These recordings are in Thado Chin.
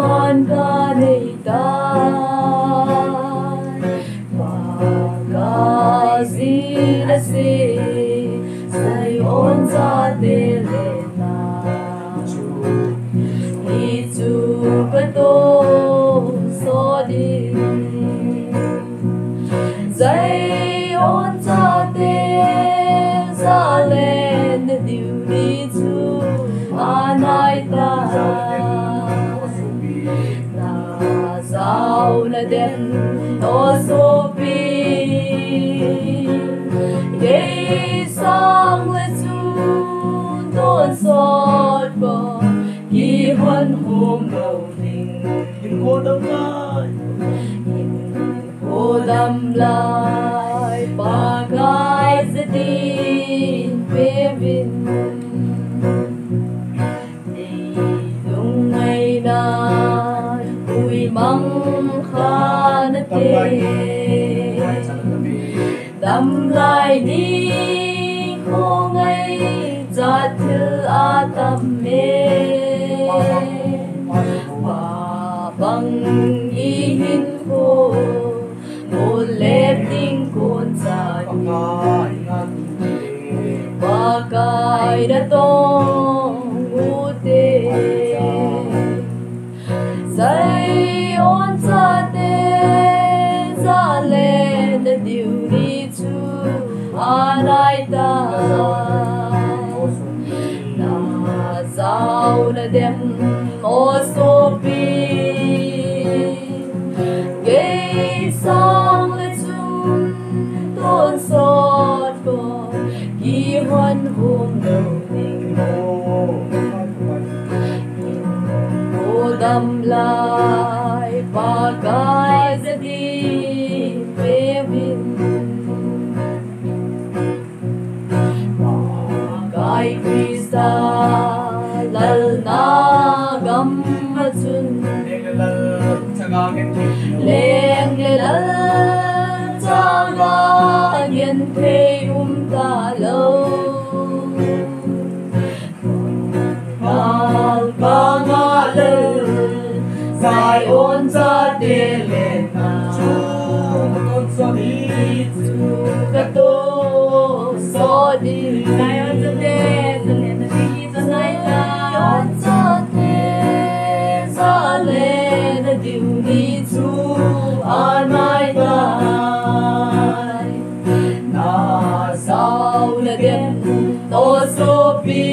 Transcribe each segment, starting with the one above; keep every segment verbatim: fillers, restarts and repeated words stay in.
An ka nei tai, Pakai jin asei, Zion chate le na chu, hichu ka tonsot ding. Zion chate, jalen na diu ni chu anai tai. Na jaona dem, o sopi, kei sang le chun tonsot bou, kihon khom lou ding. Hinkho dam lai, hinkho dam lai, Pakai jin peuvin. Nei lungngaina ui mang kha nate, dam lai ni kho ngaichat thil atam e. Mabang i hinkho, molep ding kon chan, Pakai natong ute. Zion chate, jalen na diu ni chu anai tai. Na jaona dem, o sopi, kei sang le chun tonsot bou, kihon khom lou ding. Hinkho dam lai, Pakai jin peuvin. Pakai Christa lalna gam a chun, leng le lal chaga genthei um talou. Kal kanga lal, Zion chate le na chu, ka tonsot ding. Zion chate, Zion chate, jalen na diu ni chu anai tai. Na jaona dem, o sopi,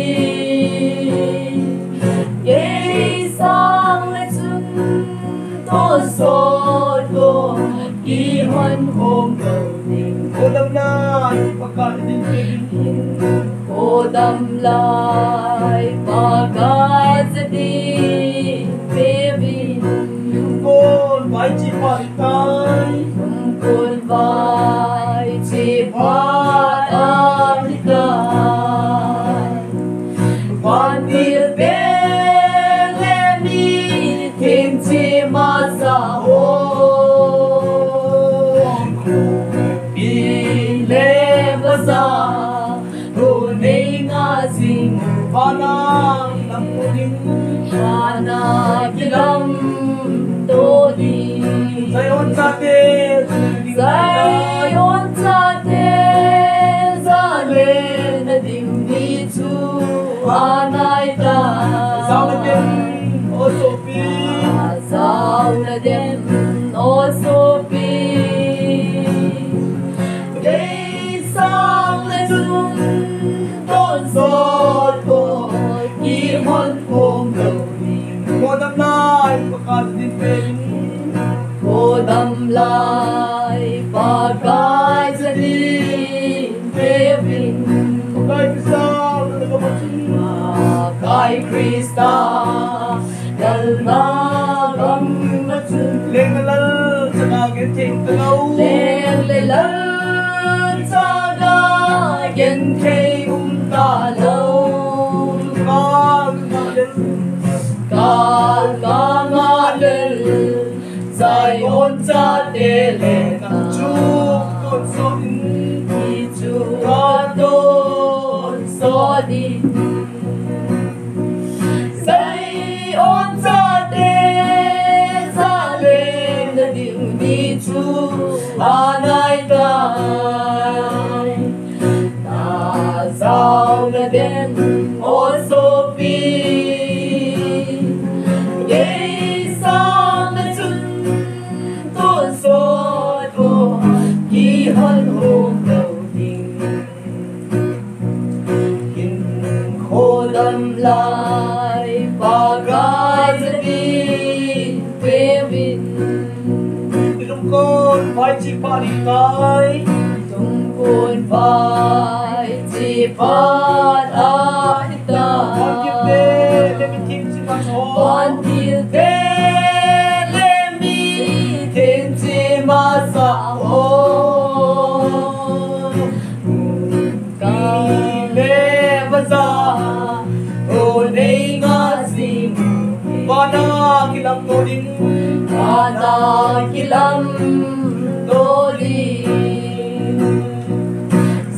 kei sang le chun tonsot bou, kihon khom lou ding. Hinkho dam lai, Pakai jin peuvin. Hinkho dam lai, Pakai jin peuvin. Kon vai chi pa tai. Kon vai chi pa tai. Vantil pen le mi theng che masa ho, mi le masa ho nei nga jing. Vana kilam to ding, vana kilam to ding. Zion chate, Zion chate, jalen na diu ni chu anai tai. Jaona dem, o sopi, jaona dem, o sopi, kei sang le chun tonsot bou, kihon khom lou ding. Hinkho dam lai, Pakai jin peuvin. Hinkho dam lai, Pakai jin peuvin. Pakai Christa, Pakai Christa, lalna gam a chun, leng le lal chaga genthei um talou. Leng le lal chaga genthei um talou. Kal kanga lal, kal kanga lal, Zion chate le na chu, tonsot ding, hichu ka tonsot ding. Zion chate, Pakai jadin peuvin. Ilungkon vai chi pha ding tai. Ilungkon vai chi pha ding tai. Vantil te le mi theng chi masa ho. Vantil te le mi theng chi masa ho. Kang le bazaar, o nei nga sing. Vana kilam to ding. Vana kilam to ding.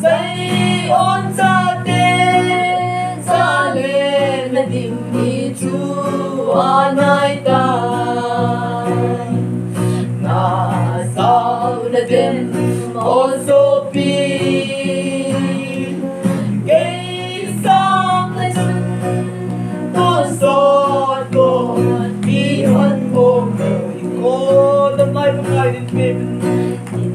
Zion chate, Jerusalem na ding ni chu anai tai. Na sao na dem, o sopi. Kei sang na chun, o sot ko, ki hon mo ko, i ko dam lai pa kai din pe min.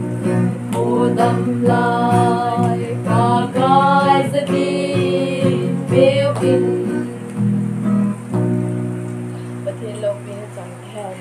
Ko dam lai pa kai sa din pe min. Pathen loupina chang hen.